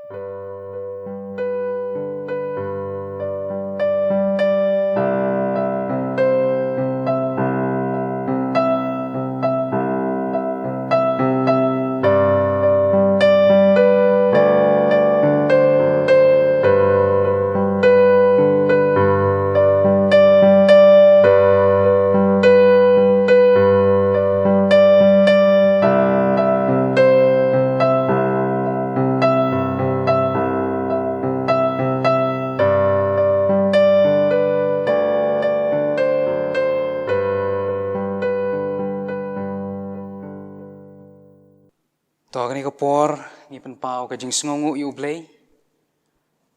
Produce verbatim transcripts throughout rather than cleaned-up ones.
To, ha kane ka por ngi pynpaw ka jingsngewnguh ïa U Blei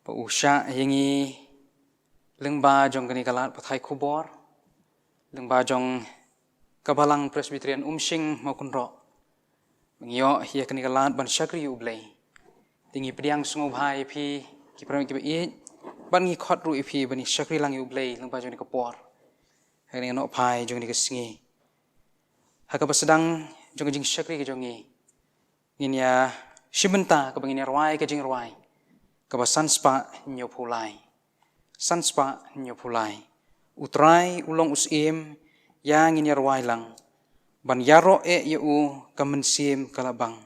ba u shah ïa ngi lyngba jong kane ka lad pathai khubor, lyngba jong ka Balang Presbyterian Umshing Mawkynroh. Ba ngi ïoh ïa kane ka lad ban shakri ïa U Blei. Te ngi pdiang sngewbha ïa phi ki paralok kiba ïeit, bad ngi khot ruh ïa phi ban ïa shakri lang ïa U Blei lyngba jong kane ka por, ha kane ka nohphai jong kane ka sngi. Ha kaba sdang jong ka jingshakri ka jong ngi, ngin ïa shim bynta kaba ngin ïa rwai ka jingrwai kaba san spah hynñiew phew lai. San spah hynñiew phew lai. U Trai u long u syiem, ïa ngin ïa rwai lang. Ban ïaroh eh ïa u ka mynsiem ka la bang.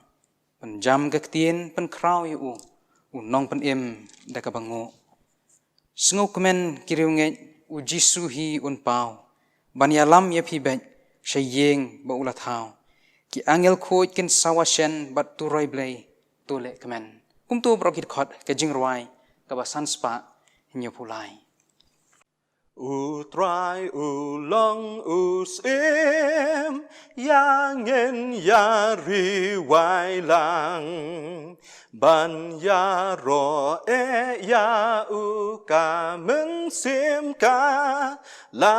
Pynjam ka ktien, pynkhraw ïa u, u nongpynim da kaba nguh. Sngewkmen ki riewngeit, U Jisu hi un paw ban ïalam ïa phi beit sha ïing ba u la thaw. Ki angel khuid kin sawa shen bad turoi Blei, to leh kmen. Kumto baroh ki dkhot ka jingrwai kaba san spah hynñiew phew lai. U Trai u long u syiem, ïa ngin ïa rwai lang. Ban ïaroh eh ïa u ka mynsiem ka la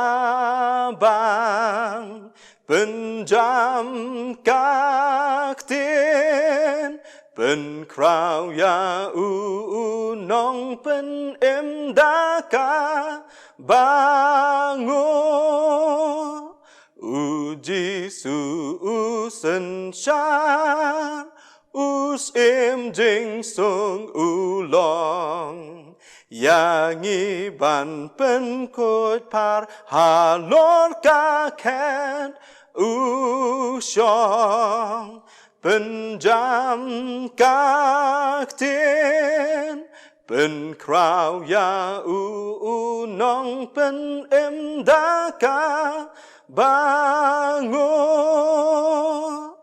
bang. Pynjam ka ktien, pynkhraw ïa u, u nongpynim da kaba nguh. U Jisu u synshar, u syiem jingsung u long. Ïa ngi ban pynkhuid par halor ka khet u shong. Pynjam ka ktien, pynkhraw ïa u, u nongpynim da kaba nguh.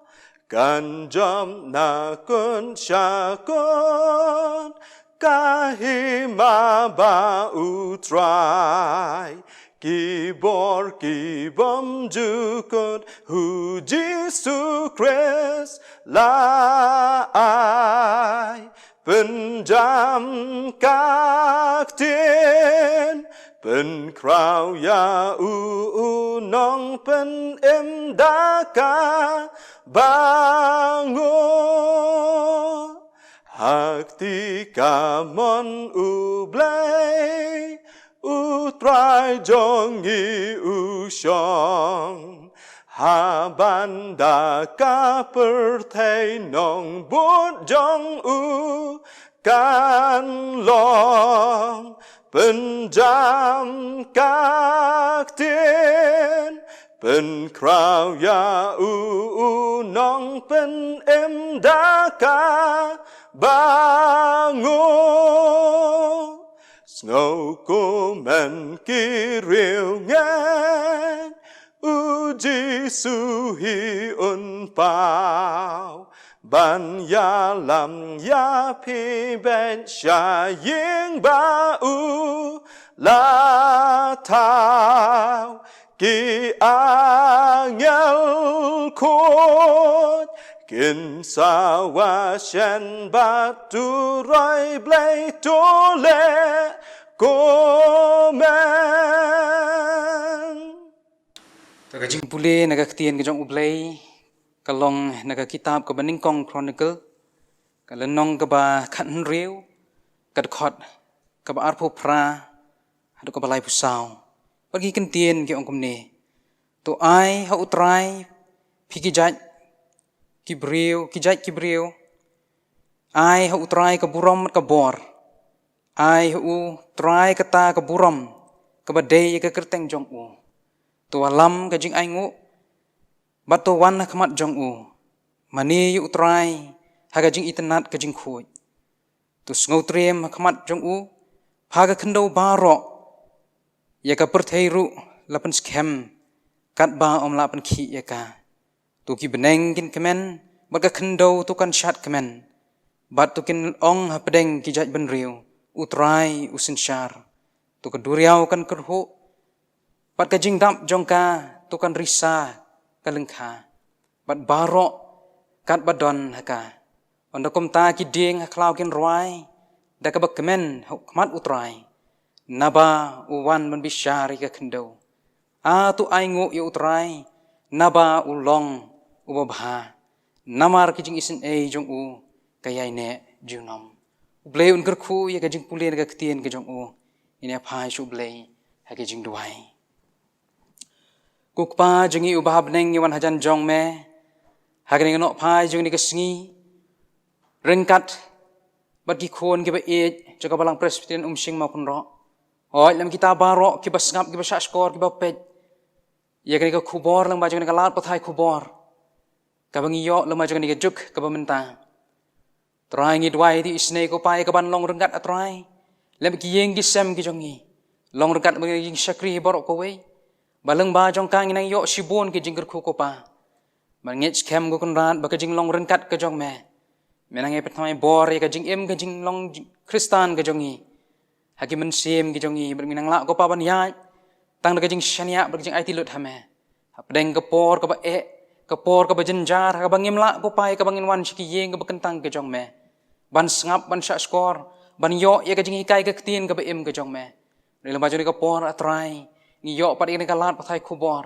Kan jop na kut sha kut ka hima ba U Trai. Ki bor ki bym jukut, U Jisu Khrist la ai. Pynjam ka ktien, pynkhraw ïa u, u nongpynim da kaba nguh. Ha kti kamon U Blei, U Trai jong ngi u shong. Ha bynta ka pyrthei nongbud jong u kan long. Pynjam ka ktien, pynkhraw ïa u, u nongpynim da kaba nguh. Sngewkmen ki riewngeit, U Jisu hi un paw. Ban ïalam ïa phi beit sha ïing ba u la thaw. Ki angel khuid kin sawa shen bad turoi Blei, to leh kumne. To, ka jingpule na ka ktien ka jong U Blei ka long na ka kitab kaba nyngkong Chronicle, ka lynnong kaba khathynriew, ka dkhot kaba arphew phra haduh kaba laiphew saw. Bad ki kyntien ki ong kumne: To ai ha U Trai, phi ki jait ki briew, ki jait ki briew, Ai ha U Trai ka burom bad ka bor. Ai ha U Trai kata ka burom kaba dei ïa ka kyrteng jong U. To wallam ka jingainguh bad to wan ha khmat jong U. Mane ïa U Trai ha ka jingitynnad ka jingkhuid. To sngewtriem ha khmat jong U ha ka khyndew baroh. Ïa ka pyrthei ruh la pynskhem katba ym lah pynkhih ïa ka. To ki bneng kin kmen bad ka khyndew to kan shad kmen. Bad to kin ong hapdeng ki jaitbynriew, U Trai u synshar. To ka duriaw kan kyrhuh bad ka jingdap jong ka to kan risa ka lyngkha. Bad baroh katba don ha ka. Ynda kumta ki dieng ha khlaw kin rwai da kaba kmen ha khmat U Trai. Naba u wan ban bishar ïa ka khyndew. A to ainguh ïa U Trai naba u long uba bha. Namar ki jingisynei jong U ka ïaineh junom. U Blei un kyrkhu ïa ka jingpule na ka ktien ka jong U. Ngin ïa phai sha U Blei ha ka jingduwai. Ko Kpa jong ngi uba ha bneng, ngi wan hajan jong Me ha kane ka nohphai jong kane ka sngi ryngkat bad ki khun kiba ïeit jong ka Balang Presbyterian Umshing Mawkynroh. Hooid, lem kita baroh kiba sngap, kiba shahshkor, kiba peit ïa kane ka khubor lyngba jong kane ka lad pathai khubor kaba ngi ïoh lyngba jong kane ka juk kaba mynta. Trai, ngi duwai, to isynei ko Pa ïa kaban long ryngkat, A Trai, lem ki ïing ki sem ki jong ngi. Long ryngkat bad ngi, ïing shakri baroh kawei. Ba lyngba jong ka ngin nang ïoh shibun ki jingkyrkhu ko Pa. Ba ngeit skhem ko Kynrad ba ka jinglong ryngkat ka jong Me, Me nang ïa pynthymmai bor ïa ka jingim, ka jinglong jing-, Khristan ka jong ngi. Ha ki mynsiem ki jong ngi, bad ngin nang lah ko Pa ban ïaid tang da ka jingshaniah bad ka jingaiti lut ha Me. Hapdeng ka por kaba eh, ka por kaba jynjar, ha kaba ngim lah ko Pa ïa kaba ngin wan sha ki ïing kaba kyntang ka jong Me, ban sngap, ban shahshkor, ban ïoh ïa ka jinghikai ka ktien kaba im ka jong Me. Hynrei lyngba jong kane ka por, A Trai, ngi ïoh pat ïa kane ka lad pathai khubor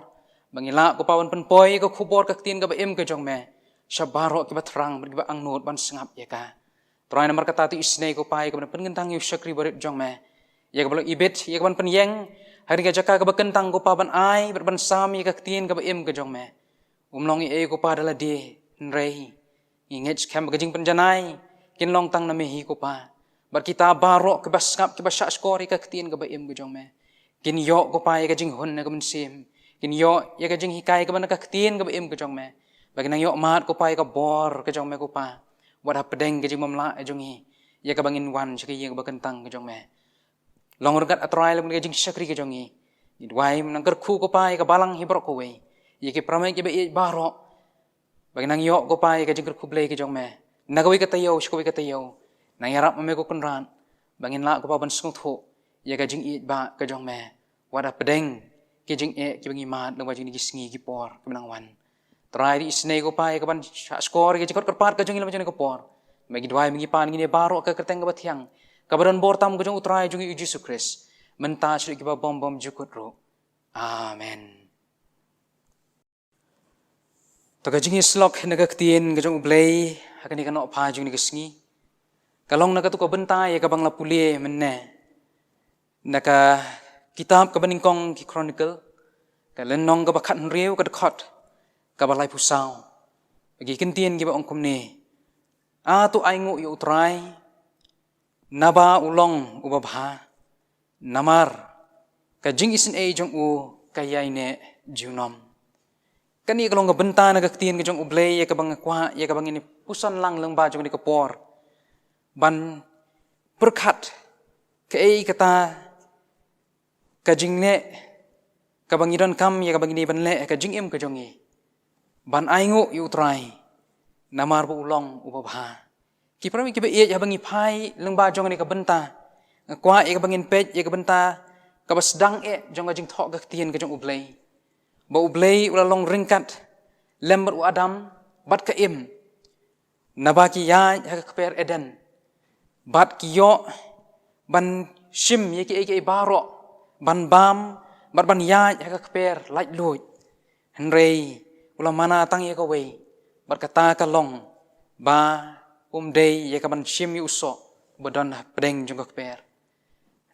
ba ngi lah ko Pa ban pynpoi ïa ka khubor ka ktien kaba im ka jong Me sha baroh kiba thrang bad kiba angnud ban sngap ïa ka. Trai, namar kata to isynei ko Pa ïa kaban pynkyntang ïa u shakri barit jong Me, ïa kaban long ibit, ïa kaban pynïeng ha kane ka jaka kaba kyntang ko Pa, ban ai bad ban sam ïa ka ktien kaba im ka jong Me. Um long ei ei ko Pa da lade, hynrei ngi ngeit skhem ba ka jingpynjanai kin long tang na Me hi ko Pa. Bad kita baroh kiba sngap, kiba shahshkor ïa ka ktien kaba im ka jong Me, kin ïoh ko Pa ïa ka jinghun na ka mynsiem, kin ïoh ïa ka jinghikai kaba na ka ktien kaba im ka jong Me. Ba kin nang ïoh mad ko Pa ïa ka bor ka jong Me ko Pa, wat hapdeng ka jingbymlah jong ngi, ïa kaba ngin wan sha ka ïing kaba kyntang ka jong Me. Long ryngkat, A Trai, lem bad ka jingshakri ka jong ngi. Ngi duwai, nang kyrkhu ko Pa ïa ka balang hi baroh kawei, ïa ki para bangeit kiba ïeit baroh, ba kin nang ïoh ko Pa ïa ka jingkyrkhu Blei ka jong Me na kawei ka taïew sha kawei ka taïew. Nang ïarap ma Me ko Kynrad ba ngin lah ko Pa ban sngewthuh ïa ka jingïeit ba ka jong Me, wat hapdeng ki jingeh kiba ngi mad lyngba jong kine ki sngi ki por kiba nang wan. Trai, to isynei ko Pa ïa kaban shahshkor ïa ka jingkot kyrpad ka jong ngi lyngba jong kane ka por. Me ngi duwai, me ngi pan ïa kine baroh ha ka kyrteng kaba thiang, kaba don bor tam ka jong U Trai jong ngi U Jisu Khrist, mynta shaduh kiba bym bymjukut ruh. Amen. To ka jingïasyllok na ka ktien ka jong U Blei ha kane ka nohphai jong kane ka sngi ka long na kato ka bynta ïa kaba nga la pule mynne na ka kitab kaba nyngkong ki Chronicle, ka lynnong kaba khathynriew, ka dkhot kaba laiphew saw. Ki kyntien kiba ong kumne: A to ainguh ïa U Trai, naba u long uba bha. Namar ka jingisynei jong U ka ïaineh junom. Kane ka long ka bynta na ka ktien ka jong U Blei ïa kaba nga kwah ïa kaba ngin puson lang lyngba jong kane ka por, ban pyrkhat kaei kata ka jingleh kaba ngi donkam ïa kaba ngi dei ban leh ha ka jingim ka jong ngi, ban ainguh ïa U Trai, namar ba U long uba bha. Ki para bangeit kiba ïeit, haba ngi phai lyngba jong kane ka bynta, nga kwah ïa kaba ngin peit ïa ka bynta kaba sdang eh jong ka jingthoh ka ktien ka jong U Blei, ba U Blei u la long ryngkat lem bad u Adam bad ka Im, naba ki ïaid ha ka kper Eden, bad ki ïoh ban shim ïa kiei kiei baroh, ban bam bad ban ïaid ha ka kper laitluid. Hynrei u la mana tang ïa kawei, bad kata ka long ba um dei ïa kaban shim ïa u soh ba don hapdeng jong ka kper.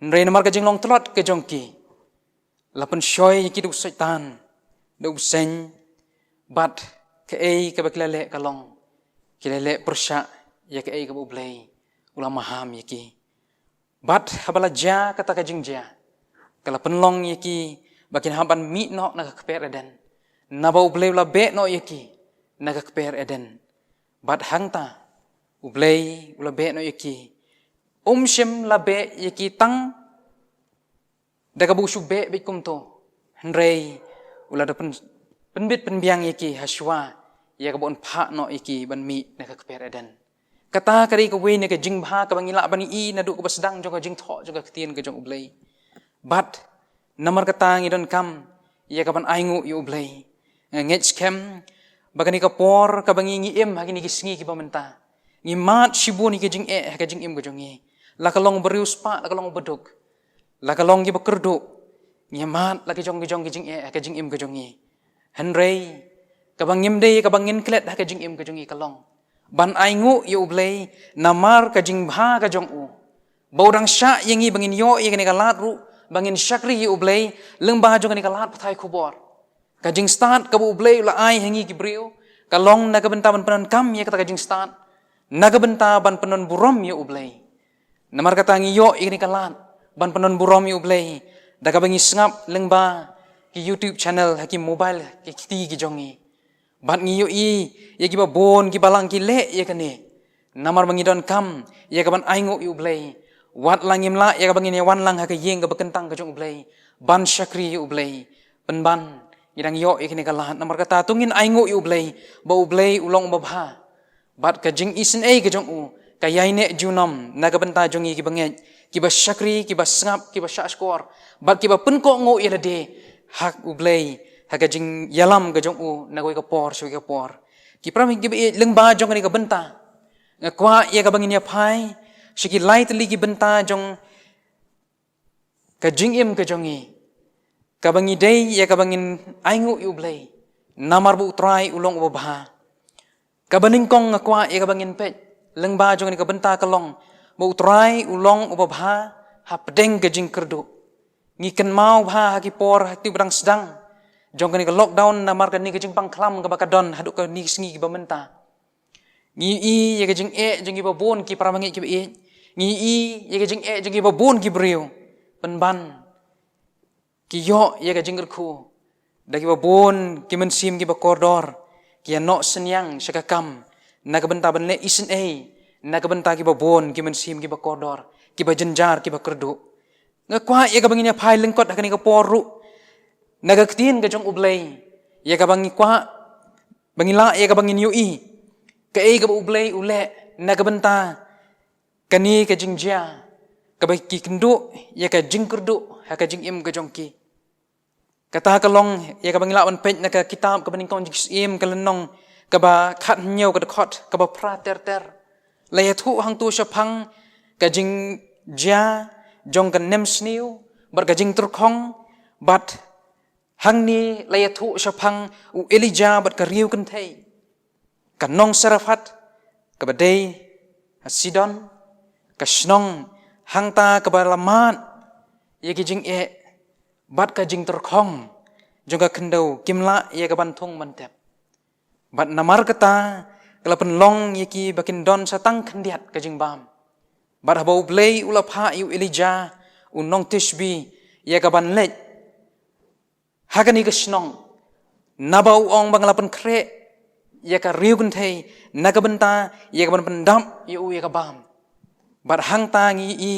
Hynrei namar ka jinglong tlot ka jong ki, la pynshoi ïa ki da u Soitan, da u bseiñ, bad kaei kaba ki la leh ka long, ki la leh pyrshah ïa kaei kaba U Blei u la maham ïa ki. Bad haba la jia kata ka jingjia, ka la pynlong ïa ki ba kin hap ban mih noh na ka kper Eden, naba U Blei u la beh noh ïa ki na ka kper Eden. Bad hangta U Blei u la beh noh ïa ki, um shym la beh ïa ki tang da kaba u shu beh beit kumto, hynrei u la da pyn-, pynbit pynbiang ïa ki ha shuwa ïa kaba un phah noh ïa ki ban mih na ka kper Eden. Kata ka dei kawei na ka jingbha kaba ngi lah ban ïohi naduh kaba sdang jong ka jingthoh jong ka ktien ka jong U Blei. Bad namar kata ngi donkam ïa ka ban ainguh ïa U Blei. Nga ngeit skhem ba kane ka por kaba ngi, ngi im ha kine ki sngi kiba mynta, ngi mad shibun ïa ka jingeh ha ka jingim ka jong ngi, la ka long ba riewspah, la ka long ba duk, la ka long kiba kyrduh. Ngi mad la ka jong, ka jong ka jingeh ha ka jingim ka jong ngi. Hynrei kaba ngim dei, kaba ngin klet ha ka jingim ka jong ngi ka long ban ainguh ïa U Blei namar ka jingbha ka jong u, ba u dang shah ïa ngi ba ngin ïoh ïa kane ka lad ruh ba ngin shakri ïa U Blei lyngba jong kane ka lad pathai khubor. Ka jingstad kaba U Blei u la ai ha ngi ki briew ka long na ka bynta ban pyndonkam ïa kata ka jingstad, na ka bynta ban pyndon burom ïa U Blei. Namar kata ngi ïoh ïa kane ka lad ban pyndon burom ïa U Blei da kaba ngi sngap lyngba ki YouTube channel ha ki mobile, ki kti ki jong ngi. Bad ngi ïohi ïa kiba bun ki balang ki leh ïa kane. Namar ba ngi donkam ïa ka ban ainguh ïa U Blei, wat la ngim lah ïa kaba ngin ïa wan lang ha ka ïing kaba kyntang ka jong U Blei ban shakri ïa U Blei, pynban ngi dang ïoh ïa kane ka lad. Namar kata to ngin ainguh ïa U Blei ba U Blei u long uba bha. Bad ka jingisynei ka jong u ka ïaineh junom na ka bynta jong ngi kiba ngeit, kiba shakri, kiba sngap, kiba shahshkor, bad kiba pynkohnguh ïa lade ha U Blei ha ka jingïalam ka jong u na kawei ka por sha kawei ka por. Ki para bangeit kiba ïeit, lyngba jong kane ka bynta nga kwah ïa kaba ngin ïa phai sha ki lai tylli ki bynta jong ka jingim ka jong ngi, kaba ngi dei ïa kaba ngin ainguh ïa U Blei namar ba U Trai u long uba bha. Kaba nyngkong nga kwah ïa kaba ngin peit lyngba jong kane ka bynta ka long ba U Trai u long uba bha hapdeng ka jingkyrduh. Ngi kynmaw bha ha ki por ha kti ba dang sdang jong kane ka lockdown namar kane ka jingpang khlam kaba ka don haduh kane ka sngi kiba mynta. Ngi ïohi ïa ka jingeh jong kiba bun ki para bangeit kiba ïeit. Ngi ïohi ïa ka jingeh jong kiba bun ki briew. Pynban ki ïoh ïa ka jingkyrkhu da kiba bun ki mynsiem kiba kordor, ki ïa noh synñiang sha ka kam na ka bynta ban leh isynei na ka bynta kiba bun ki mynsiem kiba kordor, kiba jynjar, kiba kyrduh. Nga kwah ïa kaba ngin ïa phai lyngkot ha kane ka por ruh na ka ktien ka jong U Blei, ïa kaba ngi kwah ba ngi lah ïa kaba ngin ïohi kaei kaba U Blei u leh na ka bynta kane ka jingjia kaba ki kynduh ïa ka jingkyrduh ha ka jingim ka jong ki. Kata ka long ïa kaba ngi lah ban peit na ka kitab kaba nyngkong Jingsyiem, ka lynnong kaba khathynñiew, ka dkhot kaba phra ter ter. La ïathuh hangto shaphang ka jingjia jong ka nemsniew bad ka jingtyrkhong, bad hangne la ïathuh shaphang u Elijah bad ka riew kynthei, ka nong Sarephath kaba dei ha Sidon, ka shnong hangta kaba la mad ïa ki jingeh bad ka jingtyrkhong jong ka khyndew, kim lah ïa ka ban thung ban tep. Bad namar kata ka la pynlong ïa ki ba kin don sa tang khyndiat ka jingbam. Bad haba U Blei u la phah ïa u Elijah u nong Tishbi ïa ka ban leit ha kane ka shnong, naba u ong ba nga la pynkhreh ïa ka riew kynthei na ka bynta ïa ka ban pyndap ïa u ïa ka bam. Bad hangta ngi ïohi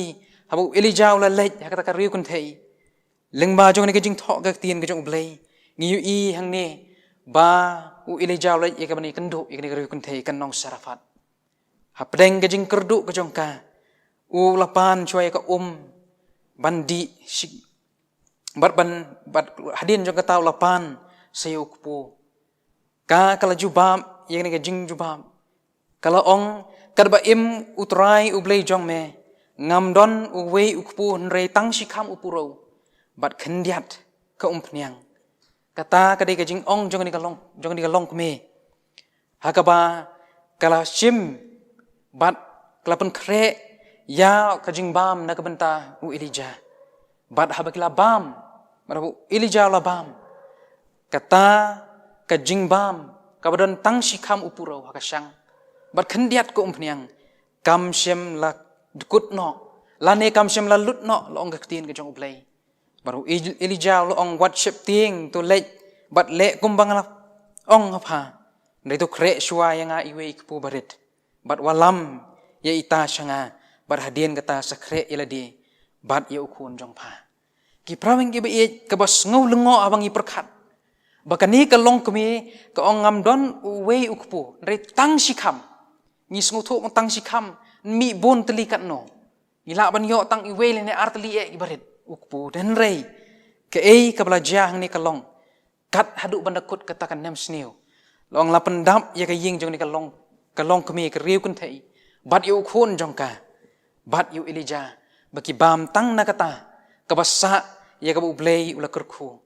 haba u Elijah u la leit ha kata ka riew kynthei, lyngba jong kane ka jingthoh ka ktien ka jong U Blei, ngi ïohi hangne ba u Elijah u leit ïa ka ban ïakynduh ïa kane ka riew kynthei, ka nong Sarephath. Hapdeng ka jingkyrduh ka jong ka, u la pan shuwa ïa ka um ban dih shi-, bad ban, bad hadien jong kata u la pan sa ïa u kpu. Ka, ka la jubab ïa kane ka jingjubab, ka la ong, katba im U Trai U Blei jong me, ngam don uwei u kpu hynrei tang shi kham u purew, bad khyndiat ka umphniang. Kata ka dei ka jingong jong kane ka long, jong kane ka longkmie, ha kaba ka la shim bad ka la pynkhreh ïa ka jingbam na ka bynta u Elijah. Bad haba ki la bam, bad haba u Elijah u la bam, kata ka jingbam kaba don tang shi kham u purew ha ka shang bad khyndiat ka umphniang, kam shym la dkut noh, lane kam shym la lut noh, la ong ka ktien ka jong U Blei. Bad u Elijah u la ong, wat sheptieng, to leit bad leh kumba nga la ong ha pha. Hynrei to khreh shuwa ïa nga iwei i kpu barit, bad wallam ïa ita sha nga, bad hadien kata sa khreh ïa lade bad ïa u khun jong pha. Ki para bangeit kiba ïeit, kaba sngew lyngngoh haba ngi pyrkhat ba kane ka longkmie ka ong, ngam don uwei u kpu, hynrei tang shikham. Ngi sngewthuh ba tang shikham, mih bun tylli katno. Ngi lah ban ïoh tang iwei lane ar tylli eh kiba rit u kpu. Hynrei kaei kaba la jia hangne ka long, kat haduh ban da kut kata ka nemsniew, la ong, la pyndap ïa ka ïing jong kane ka long, ka longkmie, ka riew kynthei, bad ïa u khun jong ka, bad ïa u Elijah, ba ki bam tang na kata kaba sah ïa kaba U Blei u la kyrkhu.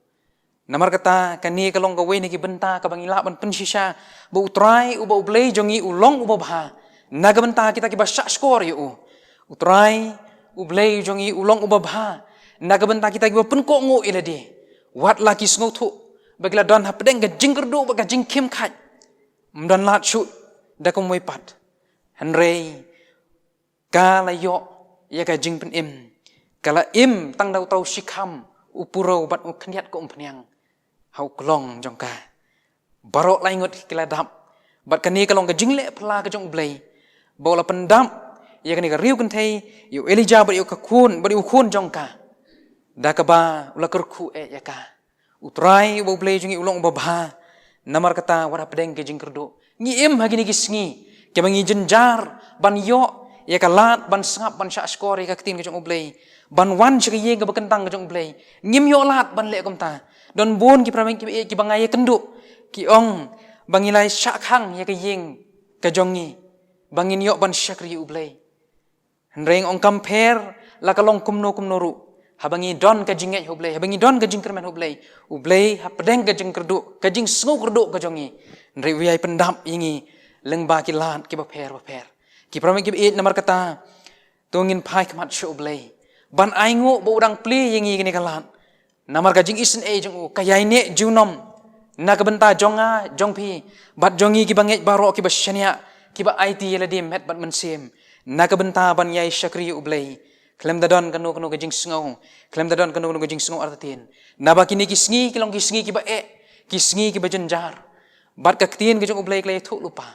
Namar kata kane ka long kawei na ki bynta kaba ngi lah ban pynshisha ba U Trai uba U Blei jong ngi u long uba bha na ka bynta kita kiba shahshkor ïa u. U Trai U Blei jong ngi u long uba bha na ka bynta kita kiba pynkohnguh ïa lade, wat la ki sngewthuh ba ki la don hapdeng ka jingkyrduh bad ka jingkhim khait. Ym don lad shuh da kumwei pat, hynrei ka la ïoh ïa ka jingpynim. Ka la im tang da uta u shikham, u puro bad u khyndiat ka umphniang ha u klong jong ka. Baroh lai ngut ki la dap. Bad kane ka long ka jingleh phylla ka jong U Blei, ba u la pyndap ïa kane ka riew kynthei, ïa u Elijah bad ïa u ka khun, bad ïa u khun jong ka, da kaba u la kyrkhu eh ïa ka. U Trai uba U Blei jong ngi u long uba bha. Namar kata wat hapdeng ki jingkyrduh, ngi im ha kine ki sngi kiba ngi jynjar ban ïoh ïa ka lad ban sngap, ban shahshkor ïa ka ktien ka jong U Blei, ban wan sha ka ïing kaba kyntang ka jong U Blei, ngim ïoh lad ban leh kumta. Don bun ki para bangeit kiba ïeit kiba nga ïakynduh, ki ong ba ngi la shah khang ïa ka ïing ka jong ngi, ba ngin ïoh ban shakri ïa U Blei. Hynrei nga ong kam pher la ka long kumno kumno ruh, haba ngi don ka jingngeit ha U Blei, haba ngi don ka jingkyrmen ha U Blei, U Blei hapdeng ka jingkyrduh, ka jingsngewkyrduh ka jong ngi, hynrei u ïai pyndap ïa ngi lyngba ki lad kiba pher bapher. Ki para bangeit kiba ïeit, namar kata to ngin phai khmat sha U Blei ban ainguh ba u dang plie ïa ngi kane ka lad. Namar ka jingisynei jong u ka ïaineh junom na ka bynta jong nga, jong phi, bad jong ngi kiba ngeit baroh, kiba shaniah, kiba aiti ïa lade met bad mynsiem na ka bynta ban ïai shakri ïa U Blei. Khlem da don kano kano ka jingsngew, khlem da don kano kano ka jingsngew artatien. Naba kine ki sngi ki long ki sngi kiba eh, ki sngi kiba jynjar. Bad ka ktien ka jong U Blei ka la ïathuh lypa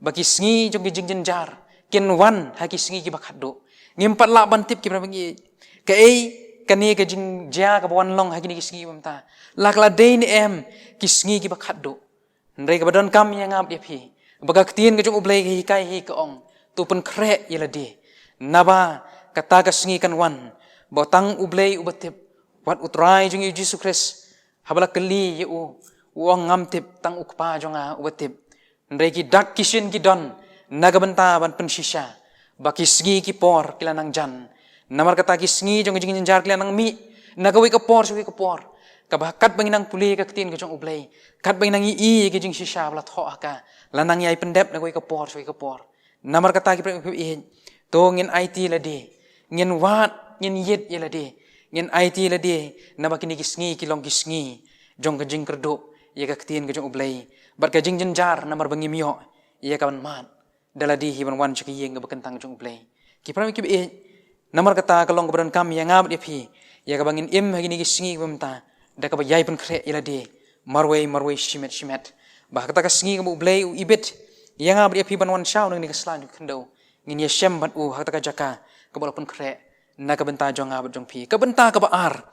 ba ki sngi jong ki jingjynjar kin wan ha ki sngi kiba khatduh. Ngim pat lah ban tip, ki para bangeit, kaei kane ka jingjia kaba wan long ha kine ki sngi ba mynta. La ka la dei ne em ki sngi kiba khatduh. Hynrei kaba donkam ïa nga bad ïa phi, ba ka ktien ka jong U Blei ka hikai hi, ka ong, to pynkhreh ïa lade. Naba kata ka sngi kan wan ba tang U Blei uba tip, wat U Trai jong ngi U Jisu Khrist, haba la kylli ïa u, u ong, ngam tip, tang U Kpa jong nga uba tip. Hynrei ki dak ki shin ki don na ka bynta ban pynshisha ba ki sngi ki por ki la nang jan. Namar kata ki sngi jong ka jingjynjar ki la nang mih na kawei ka por sha kawei ka por. Kaba katba ngi nang pule ka ktien ka jong U Blei, katba ngi nang ïohi ïa ka jingshisha ba la thoh ha ka, la nang ïai pyndep na kawei ka por sha kawei ka por. Namar kata, ki para bangeit, to ngin aiti lade, ngin wad, ngin ïit ïa lade, ngin aiti lade, naba kine ki sngi ki long ki sngi jong ka jingkyrduh ïa ka ktien ka jong U Blei bad ka jingjynjar, namar ba ngim ïoh ïa ka ban mad da lade hi ban wan sha ka ïing kaba kyntang jong U Blei. Ki para bangeit, namar kata ka long kaba donkam ïa nga bad ïa phi, ïa kaba ngin im ha kine ki sngi ba mynta da kaba ïai pynkhreh ïa lade marwei marwei, shimet shimet, ba ha kata ka sngi kaba U Blei u ibit ïa nga bad ïa phi ban wan shaw na kane ka sla jong ka khyndew, ngin ïashem bad u ha kata ka jaka kaba u la pynkhreh na ka bynta jong nga bad jong phi. Ka bynta kaba ar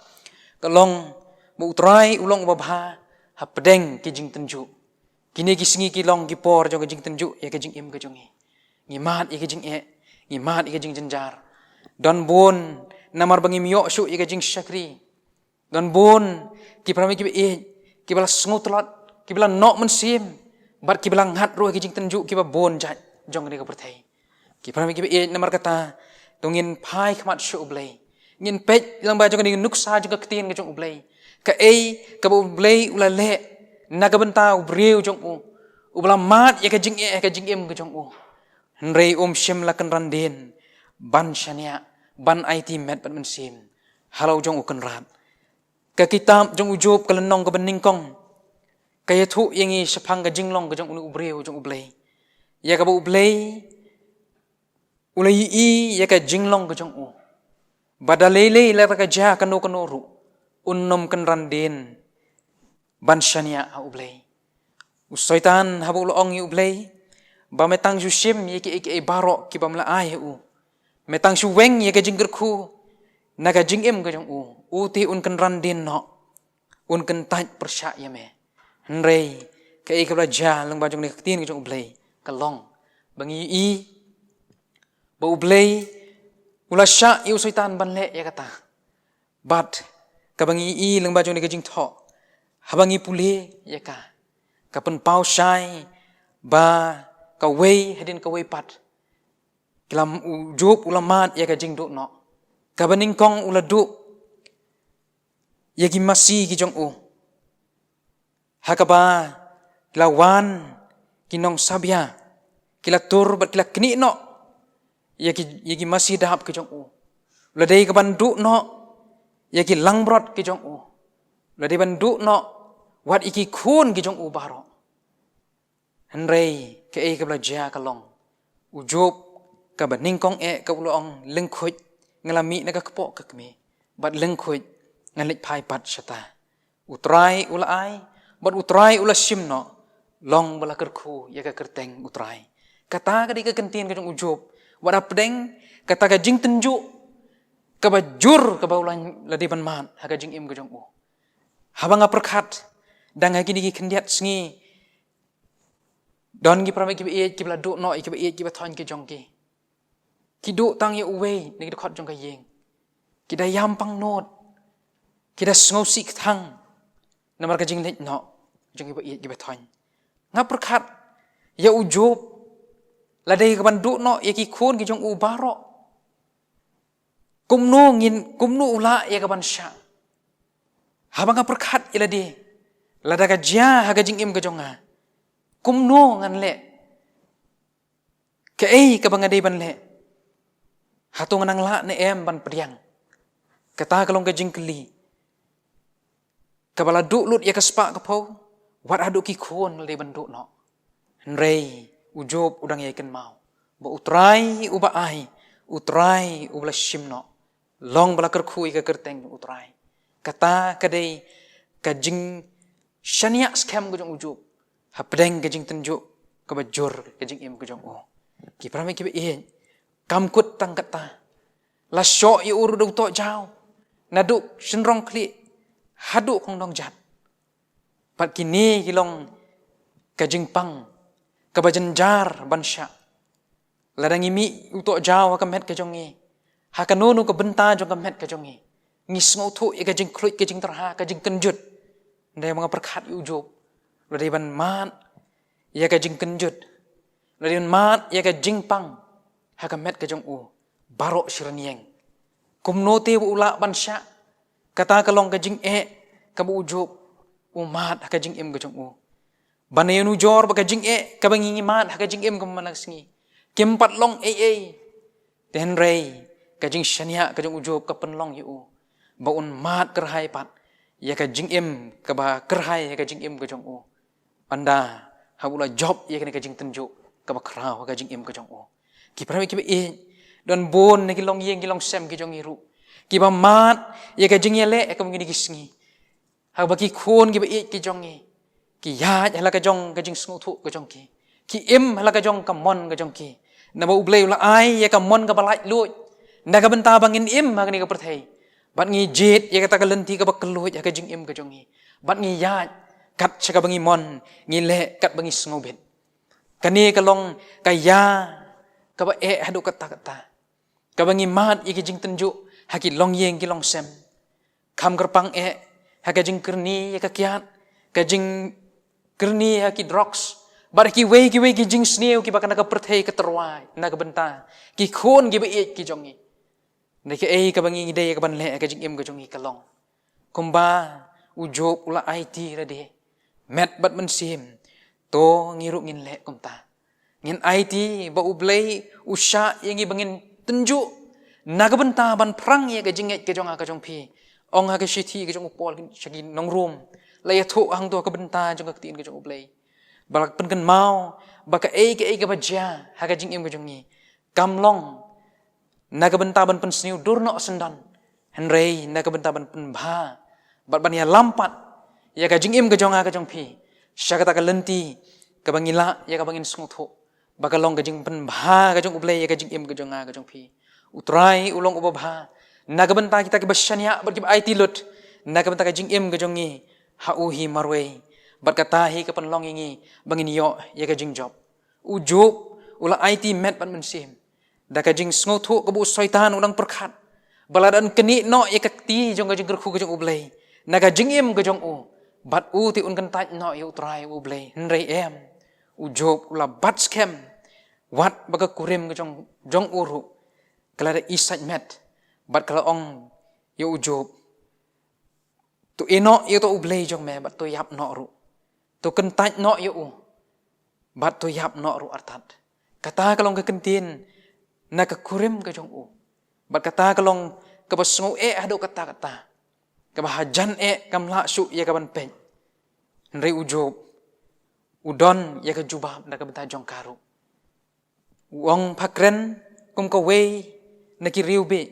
ka long ba U Trai u long uba bha hapdeng ki jingtynjuh. Kine ki sngi ki long ki por jong ka jingtynjuh ïa ka jingim ka jong ngi. Ngi mad ïa ka jingeh, ngi mad ïa ka jingjynjar. Don bun namar ba ngim ïoh shuh ïa ka jingshakri. Don bun ki para bangeit kiba ïeit, kiba la sngewtlot, kiba la noh mynsiem, bad kiba la ngat ruh ïa ki jingtynjuh kiba bun jait jong kane ka pyrthei. Ki para bangeit kiba ïeit, namar kata to ngin phai khmat sha U Blei, ngin peit lyngba jong kane ka nuksa jong ka ktien ka jong U Blei, kaei kaba U Blei u la leh na ka bynta u briew jong u uba la mad ïa ka jingeh, ka jingim ka jong u. Hynrei um shym la kynran dien ban shaniah, ban aiti met bad mynsiem ha la u jong u kynrad. Ka kitab jong u Job, ka lynnong kaba nyngkong, ka ïathuh ïa ngi shaphang ka jinglong ka jong une u briew jong U Blei, ïa kaba U Blei U la ïohi ïa ka jinglong ka jong u. Ba da lei lei lada ka jia kano kano ruh, un ym kynran dien ban shaniah ha U Blei. U Soitan haba u la ong ïa U Blei ba me tang shu shim ïa kiei kiei baroh kiba me la ai ha u, me tang shu weng ïa ka jingkyrkhu na ka jingim ka jong u, u te un kynran dien noh, un kyntait pyrshah ïa me. Hynrei kaei kaba la jia lyngba jong kane ka ktien ka jong U Blei ka long ba ngi ïohi ba U Blei u la shah ïa u Soitan ban leh ïa kata. Bad kaba ngi ïohi lyngba jong kane ka jingthoh, haba ngi pule ïa ka, ka pynpaw shai ba kawei hadien kawei pat, ki la, u Job u la mad ïa ka jingduh noh. Kaba nyngkong u la duh ïa ki masi ki jong u, ha kaba ki la wan ki nongsabia, ki la tur bad ki la knieh noh ïa ki, ïa ki masi dap ki jong u. La dei ka ban duh noh ïa ki langbrot ki jong u. La dei ban duh noh wat ïa ki khun ki jong u baroh. Hynrei kaei kaba la jia ka long, u Job kaba nyngkong eh ka u la ong, lyngkhuid nga la mih na ka kpoh ka kmie, bad lyngkhuid ngan leit phai pat shata. U Trai u la ai bad U Trai u la shim noh, long ba la kyrkhu ïa ka kyrteng U Trai. Kata ka dei ka kyntien ka jong u Job, wat hapdeng kata ka jingtynjuh kaba jur kaba u la, la dei ban mad ha ka jingim ka jong u. Haba nga pyrkhat, dang ha kine ki khyndiat sngi, don ki para bangeit kiba ïeit kiba la duh noh ïa kiba ïeit kiba thoiñ ki jong ki. Ki duh tang ïa uwei na ki dkhot jong ka ïing. Ki da ïam pangnud, ki da sngewsih kthang namar ka jingleit noh jong kiba ïeit kiba thoiñ. Nga pyrkhat ïa u Job, la dei ka ban duh noh ïa ki khun ki jong u baroh. Kumno ngin, kumno u lah ïa ka ban shah? Haba nga pyrkhat ïa lade, lada ka jia ha ka jingim ka jong nga, kumno ngan leh? Kaei kaba nga dei ban leh? Hato nga nang lah ne em ban pdiang? Kata ka long ka jingkylli kaba la duh lut ïa ka spah ka phew, wat haduh ki khun la dei ban duh noh. Hynrei u Job u dang ïai kynmaw ba U Trai uba ai, U Trai uba la shim noh, long ba la kyrkhu ïa ka kyrteng U Trai. Kata ka dei ka jingshaniah skhem ka jong u Job hapdeng ka jingtynjuh kaba jur ka jingim ka jong u. Ki para bangeit kiba ïeit, kam kut tang kata, la shoh ïa u ruh da u tohjaw, naduh shynrong khlieh haduh khongdong jat. Bad kine ki long ka jingpang kaba jynjar ban shah. Lada ngi mih u tohjaw ha ka met ka jong ngi, ha kano kano ka bynta jong ka met ka jong ngi, ngi sngewthuh ïa ka jingkhluit, ka jingtyrha, ka jingkynjut. Hynrei ma nga pyrkhat ïa u Job, la dei ban mad ïa ka jingkynjut, la dei ban mad ïa ka jingpang ha ka met ka jong u baroh shi rynïeng. Kumno te ba u lah ban shah? Kata ka long ka jingeh kaba u Job u mad ha ka jingim ka jong u. Ban ïanujor ba ka jingeh kaba ngi mad ha ka jingim ka man la ka sngi, kim pat long ei ei. Te hynrei ka jingshaniah ka jong u Job ka pynlong ïa u ba un mad kyrhai pat ïa ka jingim kaba kyrhai ha ka jingim ka jong u. Ynda haba u la jop ïa kane ka jingtynjuh kaba khraw ha ka jingim ka jong u. Ki para bangeit kiba ïeit, don bun na ki longïing ki longsem ki jong ngi ruh kiba mad ïa ka jingïaleh ha kine ki sngi. Haba ki khun kiba ïeit ki jong ngi ki ïaid ha la ka jong ka jingsngewthuh ka jong ki, ki im ha la ka jong ka mon ka jong ki. Naba U Blei u la ai ïa ka mon kaba laitluid na ka bynta ba ngin im ha kane ka pyrthei, bad ngi jied ïa kata ka lynti kaba kylluid ha ka jingim ka jong ngi, bad ngi ïaid kat sha kaba ngi mon, ngi leh katba ngi sngewbit. Kane ka long ka ïa kaba eh haduh katta katta, kaba ngi mad ïa ki jingtynjuh ha ki longïing ki longsem. Kham kyrpang eh ha ka jingkyrni ïa ka kiad, ka jingkyrni ha ki drugs, bad ha kiwei kiwei ki jingsniew kiba kane ka pyrthei ka tyrwa na ka bynta ki khun kiba ïeit ki jong ngi. Hynrei kaei kaba ngi dei ïa ka ban leh ha ka jingim ka jong ngi ka long kumba u Job u la aiti lade, met bad mynsiem, to ngi ruh ngin leh kumta. Ngin aiti ba U Blei u shah ïa ngi ba ngin tynjuh na ka bynta ban phrang ïa ka jingngeit ka jong nga ka jong phi. Ong ha ka shithi ka jong u Paul sha ki nong Rom, la ïathuh hangto ha ka bynta jong ka ktien ka jong U Blei ba la pynkynmaw ba kaei kaei kaba jia ha ka jingim ka jong ngi kam long na ka bynta ban pynsniew dur noh syndon, hynrei na ka bynta ban pynbha bad ban ïalam pat ïa ka jingim ka jong nga ka jong phi sha kata ka lynti kaba ngi lah ïa kaba ngin sngewthuh ba ka long ka jingpynbha ka jong U Blei ïa ka jingim ka jong nga ka jong phi. U Trai u long uba bha na ka bynta kita kiba shaniah bad kiba aiti lut na ka bynta ka jingim ka jong ngi ha u hi marwei. Bad kata hi ka pynlong ïa ngi ba ngin ïoh ïa ka jingjop. U Job u la aiti met bad mynsiem da ka jingsngewthuh kaba u Soitan u dang pyrkhat ba lada un knieh noh ïa ka kti jong ka jingkyrkhu ka jong U Blei na ka jingim ka jong u, bad u te un kyntait noh ïa U Trai U Blei. Hynrei em, u Job u la bat skhem, wat ba ka kurim ka jong, jong u ruh ka la da isait met, bad ka la ong ïa u Job, to ïehnoh ïa uto U Blei jong me bad to ïap noh ruh. To kyntait noh ïa u bad to ïap noh ruh artat. Kata ka long ka kyntien na ka kurim ka jong u. Bad kata ka long kaba sngew eh haduh katta katta, kaba hajan eh kam lah shuh ïa ka ban peit. Hynrei u Job u don ïa ka jubab na ka bynta jong ka ruh. U ong, pha kren kum kawei na ki riewbeiñ.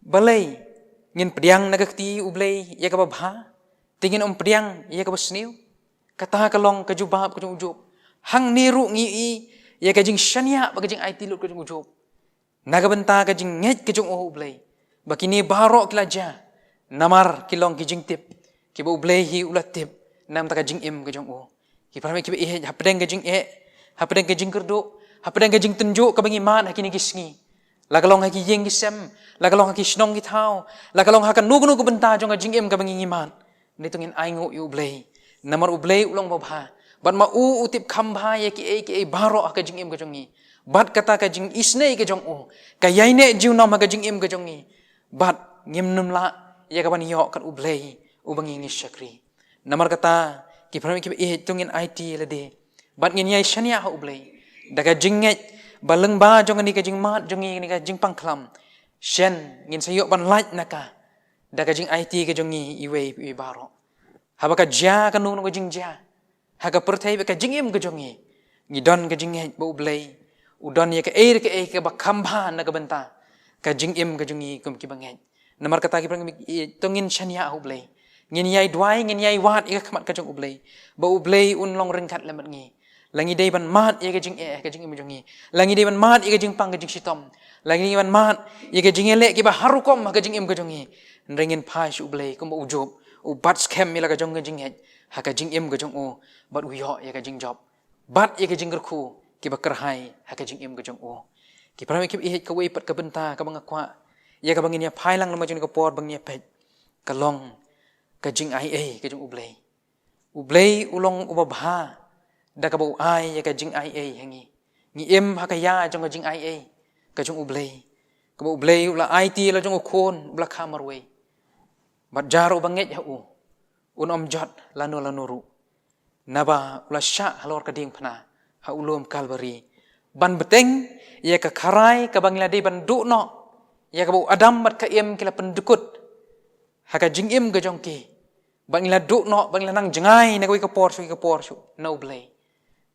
Balei ngin pdiang na ka kti U Blei ïa kaba bha, te ngin ym pdiang ïa kaba sniew? Kata ka long ka jubab ka jong u Job. Hangne ruh ngi ïohi ïa ka jingshaniah bad ka jingaiti lut ka jong u Job na ka bynta ka jingngeit ka jong u ha U Blei, ba kine baroh ki la jia namar ki long ki jingtip kiba U Blei hi u la tip na ka bynta ka jingim ka jong u. Ki paralok kiba ïeit, hapdeng ka jingeh, hapdeng ka jingkyrduh, hapdeng ka jingtynjuh kaba ngi mad ha kine ki sngi, la ka long ha ki ïing ki sem, la ka long ha ki shnong ki thaw, la ka long ha kano kano ka bynta jong ka jingim kaba ngi mad, ngi to ngin ainguh ïa U Blei. Namar U Blei u long uba bha, bad ma u u tip kham bha ïa kiei kiei baroh ha ka jingim ka jong ngi. Bad kata ka jingisynei ka jong u ka ïaineh junom ha ka jingim ka jong ngi, bad ngim nym lah ïa ka ban ïoh kat U Blei uba ngi ngi shakri. Namar kata, ki paralok kiba ïeit, to ngin aiti ïa lade bad ngin ïai shaniah ha U Blei da ka jingngeit ba lyngba jong kane ka jingmad jong ngi, kane ka jingpang khlam, shen ngin sa ïoh ban lait na ka da ka jingaiti ka jong ngi iwei pa iwei baroh. Haba ka jia kano kano ka jingjia ha ka pyrthei bad ka jingim ka jong ngi, ngi don ka jingngeit ba U Blei u don ïa kaei re kaei kaba kham bha na ka bynta ka jingim ka jong ngi kum kiba ngeit. Namar kata, ki paralok, to ngin shaniah ha U Blei. Ngin ïai duwai, ngin ïai wad ïa ka khmat ka jong U Blei, ba U Blei un long ryngkat lem bad ngi. La ngi dei ban mad ïa ka jingeh ha ka jingim jong ngi, la ngi dei ban mad ïa ka jingpang ka jingshitom, la ngi dei ban mad ïa ka jingïaleh kiba har rukom ha ka jingim ka jong ngi, hynrei ngin phai sha U Blei kumba u Job u bat skhem ïa la ka jong ka jingngeit ha ka jingim ka jong u, bad u ïoh ïa ka jingjop bad ïa ka jingkyrkhu kiba kyrhai ha ka jingim ka jong u. Ki paralok kiba ïeit, kawei pat ka bynta kaba nga kwah ïa kaba ngin ïa phai lang lem ha jong ka por ba ngin ïa peit, ka long ka jingaiei ka jong U Blei. U Blei u long uba bha da kaba u ai ïa ka jingaiei ha ngi. Ngi im ha ka ïa jong ka jingaiei ka jong U Blei, kaba U Blei u la aiti la jong u Khun uba la kha marwei, bad jar uba ngeit ha u un ym jot lano lano ruh, naba u la shah halor ka diengphna ha u lum Kalbari ban bteng ïa ka kharai kaba ngi la dei ban duh noh, ïa kaba u Adam bad ka Im ki la pyndkut ha ka jingim ka jong ki, bad ngi la duh noh, bad ngi la nang jngai na kawei ka por sha kawei ka por sha na U Blei.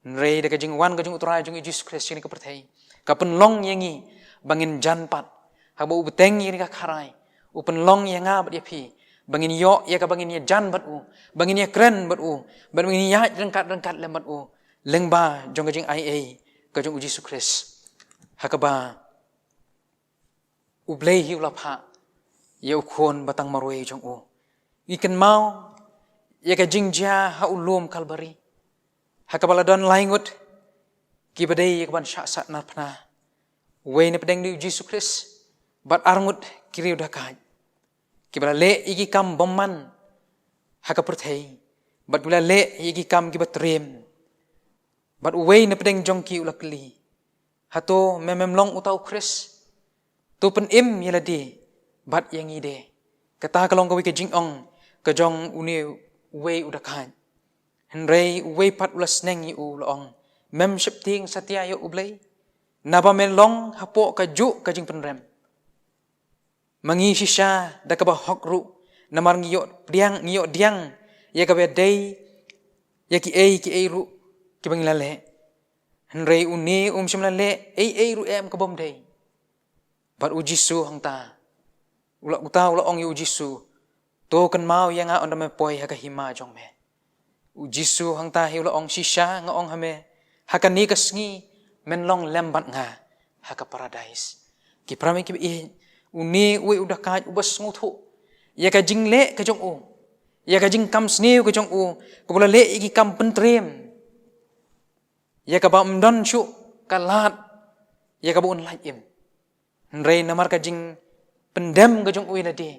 Hynrei da ka jingwan ka jong U Trai jong ngi Jisu Khrist sha kane ka pyrthei, ka pynlong ïa ngi ba ngin jan pat, haba u bteng ïa kane ka kharai, u pynlong ïa nga bad ïa phi ba ngin ïoh ïa kaba ngin ïajan bad u, ba ngin ïakren bad u, ba ngin ïaid ryngkat ryngkat lem bad u lyngba jong ka jingaiei ka jong U Jisu Khrist, ha kaba U Blei hi u la phah ïa u Khun ba tang marwei jong u. Ngi kynmaw ïa ka jingjia ha u lum Kalbari, ha kaba la don lai ngut kiba dei ïa ka ban shah sahnarphna. Uwei na pdeng dei U Jisu Khrist bad ar ngut ki riew dakait, kiba la leh ïa ki kam bymman ha ka pyrthei, bad kiba la leh ïa ki kam kiba triem. Bad uwei na pdeng jong ki u la kylli, hato me mem long uta U Khrist? To pynim ïa lade bad ïa ngi de. Kata ka long kawei ka jingong ka jong une uwei u dakait. Hynrei uwei pat u la sneng ïa u, u la ong, mem sheptieng satia ïa U Blei, naba me long hapoh kajuh ka jingpynrem. Ma ngi shisha da kaba hok ruh, namar ngi ïoh pdiang, ngi ïoh pdiang ïa kaba dei ïa kiei kiei ruh kiba ngi la leh. Hynrei une um shym la leh ei ei ruh em ka bym dei. Bad u Jisu hangta, u la, uta u la ong ïa u Jisu, "To kynmaw ïa nga ynda me poi ha ka hima jong me." U Jisu hangta hi u la ong, "Shisha nga ong ha me, ha kane ka sngi men long lem bad nga ha ka paradais." Ki para bangeit kiba ïeit, une uwei u dakaid uba sngewthuh ïa ka jingleh ka jong u, ïa ka jingkam sniew ka jong u, kaba u la leh ïa ki kam pyntriem, ïa kaba ym don shuh ka lad ïa kaba un lait im. Hynrei namar ka jingpyndem ka jong u ïa lade,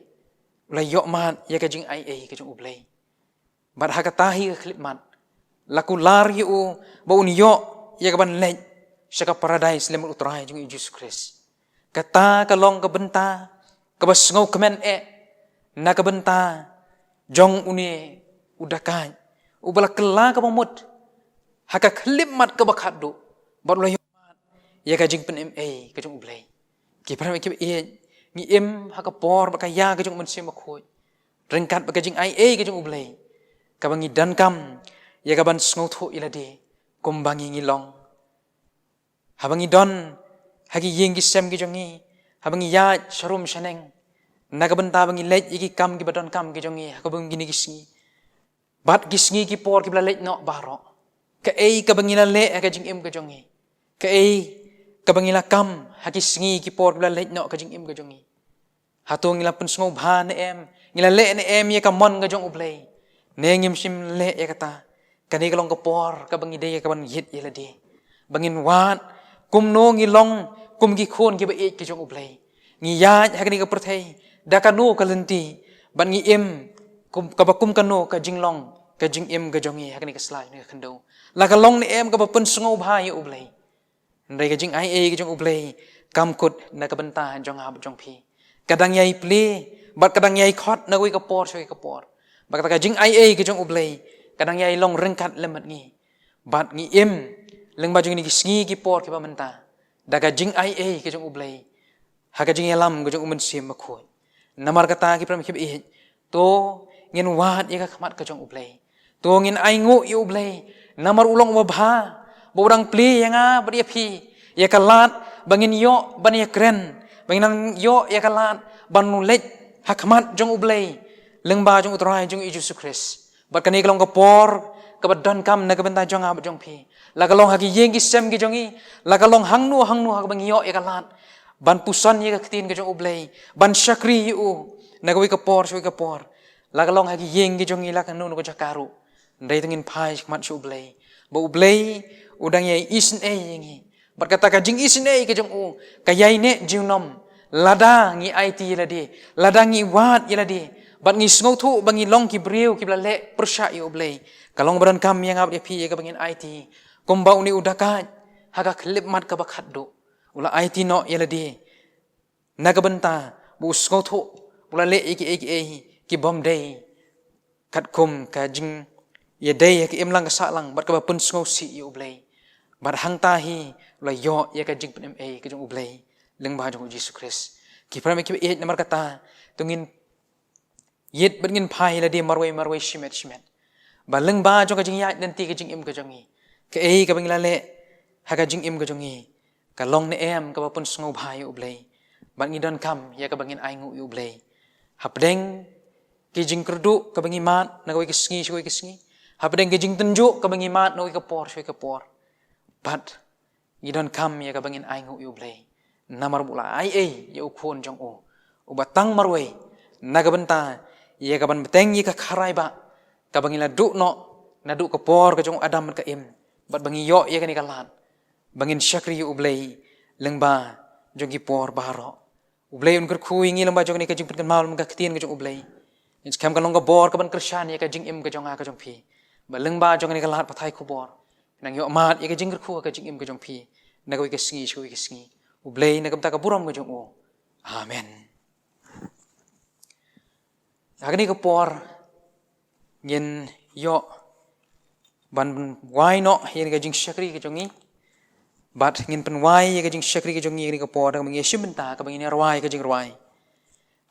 u la ïoh mad ïa ka jingaiei ka jong U Blei. Bad ha kata hi ka khyllipmat, la kular ïa u ba un ïoh ïa kaban leit sha ka paradais lem bad U Trai jong ngi U Jisu Khrist. Kata ka long ka bynta kaba sngewkmen eh na ka bynta jong une u dakaid uba la kylla kaba mut ha ka khyllipmat kaba khatduh, bad u la ïoh mad ïa ka jingpynim ei ka jong U Blei. Ki para bangeit kiba ïeit, ngi im ha ka por bad ka ïa ka jong U Mynsiem Bakhuid, ryngkat bad ka jingaiei ka jong U Blei, kaba ngi donkam ïa kaban sngewthuh ïa lade kumba ngi ngi long. Haba ngi don ha ki ïing ki sem ki jong ngi, haba ngi ïaid sharum shaneng, na ka bynta ba ngi leit ïa ki kam kiba donkam ki jong ngi ha kaba ngi, kine ki sngi bad ki sngi ki por kiba la leit noh baroh, kaei kaba ngi la leh ha ka jingim ka jong ngi? Kaei kaba ngi la kam ha ki sngi ki por kiba la leit noh ka jingim ka jong ngi? Hato ngi la pynsngewbha ne em? Ngi la leh ne em ïa ka mon ka jong U Blei? Ne ngim shym leh ïa kata? Kane ka long ka por kaba ngi dei ïa kaban ïit ïa lade, ba ngin wad kumno ngi long kum ki khun kiba ïeit ki jong U Blei. Ngi ïaid ha kane ka pyrthei da kano ka lynti, bad ngi im kum, kaba kum kano ka jinglong ka jingim ka jong ngi ha kane ka slai, kane ka khyndew? La ka long ne em kaba pynsngewbha ïa U Blei? Hynrei ka jingaiei ka jong U Blei kam kut na ka bynta jong nga bad jong phi. Ka dang ïai plie bad ka dang ïai khot na kawei ka por sha kawei ka por. Bad kata ka jingaiei ka jong U Blei ka dang ïai long ryngkat lem bad ngi. Bad ngi im lyngba jong kine ki sngi ki por kiba mynta da ka jingaiei ka jong U Blei ha ka jingïalam ka jong U Mynsiem Bakhuid. Namar kata, ki para bangeit kiba ïeit, to ngin wad ïa ka khmat ka jong U Blei. To ngin ainguh ïa U Blei, namar u long uba bha, ba u dang plie ïa nga bad ïa phi ïa ka lad ba ngin ïoh ban ïakren, ba ngin nang ïoh ïa ka lad ban leit ha khmat jong U Blei lyngba jong U Trai jong ngi U Jisu Khrist. Bad kane ka long ka por kaba donkam na ka bynta jong nga bad jong phi. La ka long ha ki ïing ki sem ki jong ngi, la ka long hangno hangno ha kaba ngi ïoh ïa ka lad ban puson ïa ka ktien ka jong U Blei, ban shakri ïa u na kawei ka por sha kawei ka por. La ka long ha ki ïing ki jong ngi, la kano kano ka jaka ruh, hynrei to ngin phai shakhmat sha U Blei, ba U Blei u dang ïai isynei ïa ngi. Bad kata ka jingisynei ka jong u ka ïai neh junom lada ngi aiti ïa lade, lada ngi wad ïa lade, bad ngi sngewthuh ba ngi long ki briew kiba la leh pyrshah ïa U Blei. Ka long ba donkam ïa nga bad ïa phi ïa kaba ngin aiti kumba une u dakaid ha ka khyllipmat kaba khatduh u la aiti noh ïa lade na ka bynta ba u sngewthuh u la leh ïa kiei kiei ki bym dei katkum ka jingïadei ha ka imlang ka sahlang bad kaba pynsngewsih ïa U Blei. Bad hangta hi u la ïoh ïa ka jingpynim ei ka jong U Blei lyngba jong U Jisu Khrist. Ki para bangeit kiba ïeit, namar kata to ngin ïit bad ngin phai ïa lade marwei marwei, shimet shimet, ba lyngba jong ka jingïaid lynti ka jingim ka jong ngi, kaei kaba ngi la leh ha ka jingim ka jong ngi, ka long ne em kaba pynsngewbha ïa U Blei? Bad ngi donkam ïa kaba ngin ainguh ïa U Blei hapdeng ki jingkyrduh kaba ngi mad na kawei ka sngi sha kawei ka sngi, hapdeng ki jingtynjuh kaba ngi mad na kawei ka por sha kawei ka por. Bad ngi donkam ïa kaba ngin ainguh ïa U Blei, namar ba u la aiei ïa u Khun jong u uba tang marwei na ka bynta ïa kaban bteng ïa ka kharai bah kaba ngi la duh noh naduh ka por ka jong u Adam bad ka Im, bad ba ngi ïoh ïa kane ka lad ba ngin shakri ïa U Blei lyngba jong ki por baroh. U Blei un kyrkhu ïa ngi lyngba jong kane ka jingpynkynmaw lyngba ka ktien ka jong U Blei. Ngin skhem ka long ka bor kaban kyrshan ïa ka jingim ka jong nga ka jong phi, ba lyngba jong kane ka lad pathai khubor nang ïoh mad ïa ka jingkyrkhu ha ka jingim ka jong phi na kawei ka sngi sha kawei ka sngi. U Blei na ka bynta ka burom ka jong u. Amen. Ha kane ka por ngin ïoh ban wai noh ïa ka jingshakri ka jong ngi. Bad ngin pynwai ïa ka jingshakri ka jong ngi ha kane ka por da kaba ngin ïashim bynta, kaba ngin ïa rwai ka jingrwai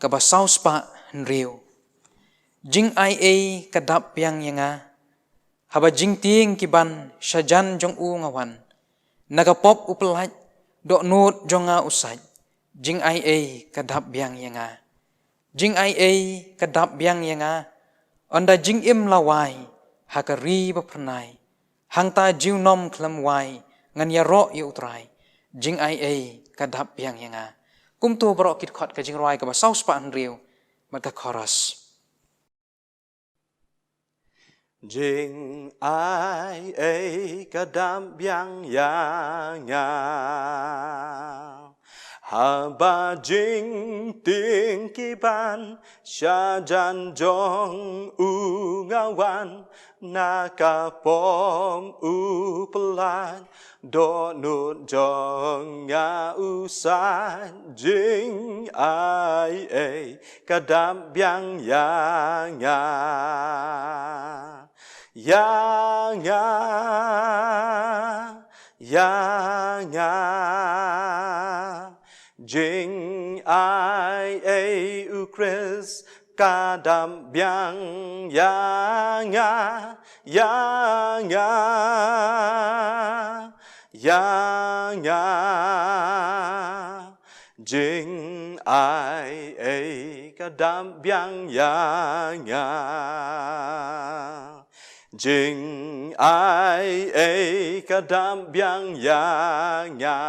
kaba saw spah hynriew. Jingaiei ka dap biang ïa nga, haba jingtieng ki ban shajan jong u nga wan. Na ka pop u pyllait, dohnud jong nga u sait. Jingaiei ka dap biang ïa nga. Jingaiei ka dap biang ïa nga. Ynda jingim la wai ha ka ri ba phyrnai. Hangta junom khlem wai ngan ïaroh ïa U Trai. Jingaiei ka dap biang ïa nga. Kumto baroh ki dkhot ka jingrwai kaba saw spah hynriew bad ka chorus. Jingaiei ka dap biang ïa nga. Haba jingtieng ki ban sha jan jong u nga wan na ka pom u Blei. Dohnud jong nga u sait jingaiei ka dap biang ïa nga. Ïa nga, ïa nga. Jingaiei U Khrist ka dap biang ïa nga, ïa nga, ïa nga. Jingaiei ka dap biang ïa nga. Jingaiei ka dap biang ïa nga.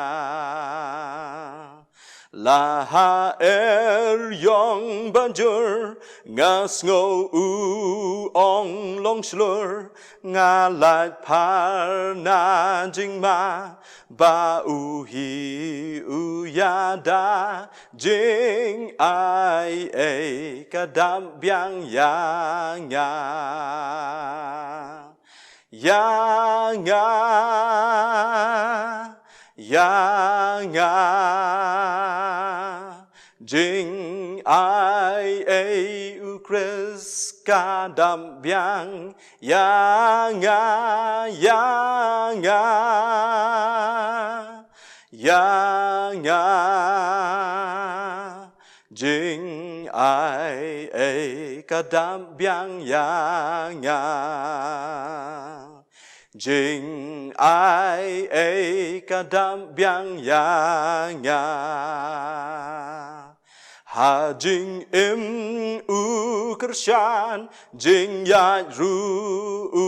La ha er ïong ba jur nga sngew u ong long shlur, nga lait phar na jingma ba u hi u ïada. Jingaiei ka dap biang ïa nga. Ïa nga, ïa nga. Jingaiei U Khrist ka dap biang ïa nga, ïa nga, ïa nga. Jingaiei ka dap biang ïa nga. Jingaiei ka dap biang ïa nga. Ha jingim u kyrshan, jingïaid ruh u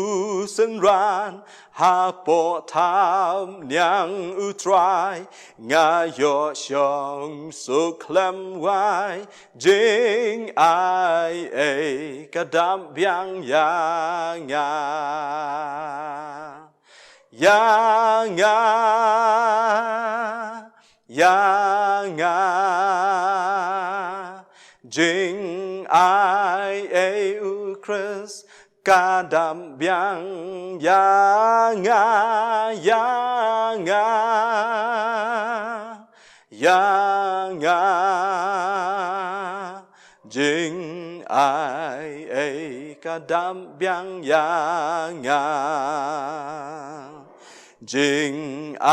synran, hapoh thapniang U Trai, nga ïoh shong suk khlem wai. Jingaiei ka dap biang ïa nga. Ïa nga, ïa nga. Jingaiei U Khrist ka dap biang ïa nga, ïa nga, ïa nga. Jingaiei ka dap biang ïa nga. Jingaiei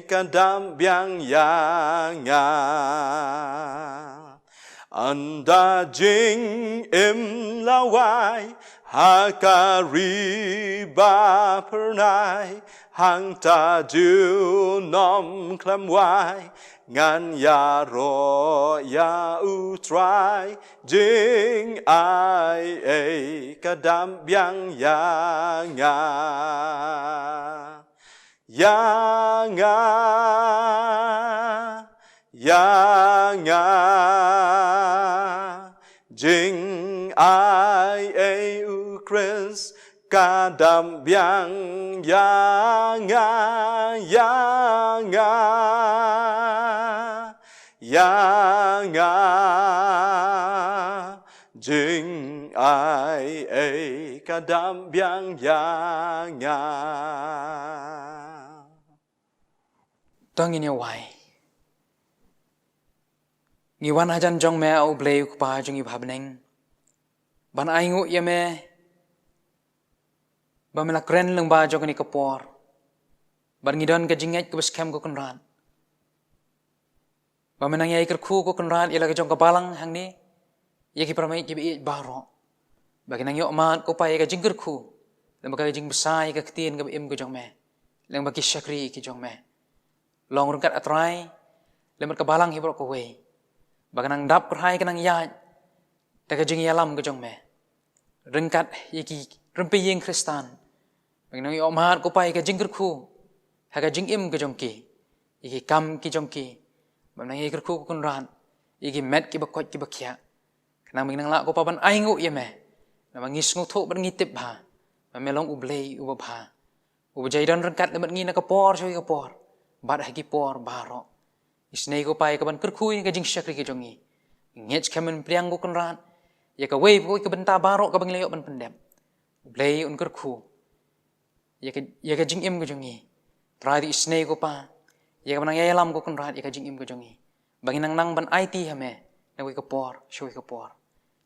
ka dap biang ïa nga. Ynda jingim la wai ha ka ri ba phyrnai, hangta junom khlem wai, ngan ïaroh ïa U Trai. Jingaiei ka dap biang ïa nga. Ïa nga, ïa nga. Jingaiei U Khrist ka dap biang ïa nga, ïa nga, ïa nga. Jingaiei ka dap biang ïa nga. To ngin ïa wai. Ngi wan hajan jong me, A U Blei U Kpa jong ngi uba ha bneng, ban ainguh ïa me ba me la kren lyngba jong kane ka por, bad ngi don ka jingngeit kaba skhem, ko Kynrad, ba me nang ïai kyrkhu, ko Kynrad, ïa la ka jong ka balang hangne, ïa ki para bangeit kiba ïeit baroh, ba kin nang ïoh mad, ko Pa, ïa ka jingkyrkhu, lem bad ka jingbsa ïa ka ktien kaba im ka jong me, lem bad ki shakri ki jong me. Long ryngkat, A Trai, lem bad ka balang hi baroh kawei, ba kan nang dap kyrhai, kan nang ïaid da ka jingïalam ka jong me ryngkat ïa ki rympei ïing Khristan. Ba ngin nang ïoh mad, ko Pa, ïa ka jingkyrkhu ha ka jingim ka jong ki, ïa ki kam ki jong ki. Ba ngin nang ïa kyrkhu, ko Kynrad, ïa ki met kiba koit kiba khiah. Khnang ba ngin nang lah, ko Pa, ban ainguh ïa me, namar ngi sngewthuh bad ngi tip bha ba me long U Blei uba bha, uba ju don ryngkat lem bad ngi na ka por sha ka por bad ha ki por baroh. Isynei, ko Pa, ïa kaban kyrkhu ïa ka jingshakri ka jong ngi. Ngeit skhem, men pdiang, ko Kynrad, ïa kawei pa kawei ka bynta baroh kaba ngi la ïoh ban pyndep. U Blei un kyrkhu ïa ka, ïa ka jingim ka jong ngi. Trai, to isynei, ko Pa, ïa kaban nang ïalam, ko Kynrad, ïa ka jingim ka jong ngi, ba ngin nang nang ban aiti ha me na kawei ka por sha kawei ka por.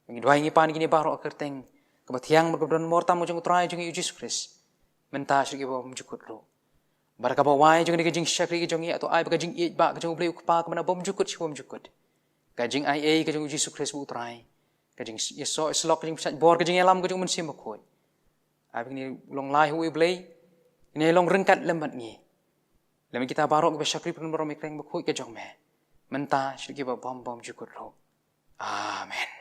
Ngi duwai, ngi pan kine baroh ha ka kyrteng kaba thiang bad kaba don mor tam ka jong U Trai jong ngi U Jisu Khrist, mynta shaduh kiba bymjukut ruh. Bad kaba wai jong kane ka jingshakri ka jong ngi, to ai ba ka jingïeit ba ka jong U Blei U Kpa kaba na bymjukut sha bymjukut, ka jingaiei ka jong U Jisu Khrist ba U Trai, ka jingïasoh ïasyllok, ka jingpynshait bor, ka jingïalam ka jong U Mynsiem Bakhuid, ai ba kine long lai ha U Blei, kine long ryngkat lem bad ngi, lem bad kita baroh kiba shakri pynban ïa ka krem bakhuid ka jong me, mynta shaduh kiba bym bymjukut ruh. Amen.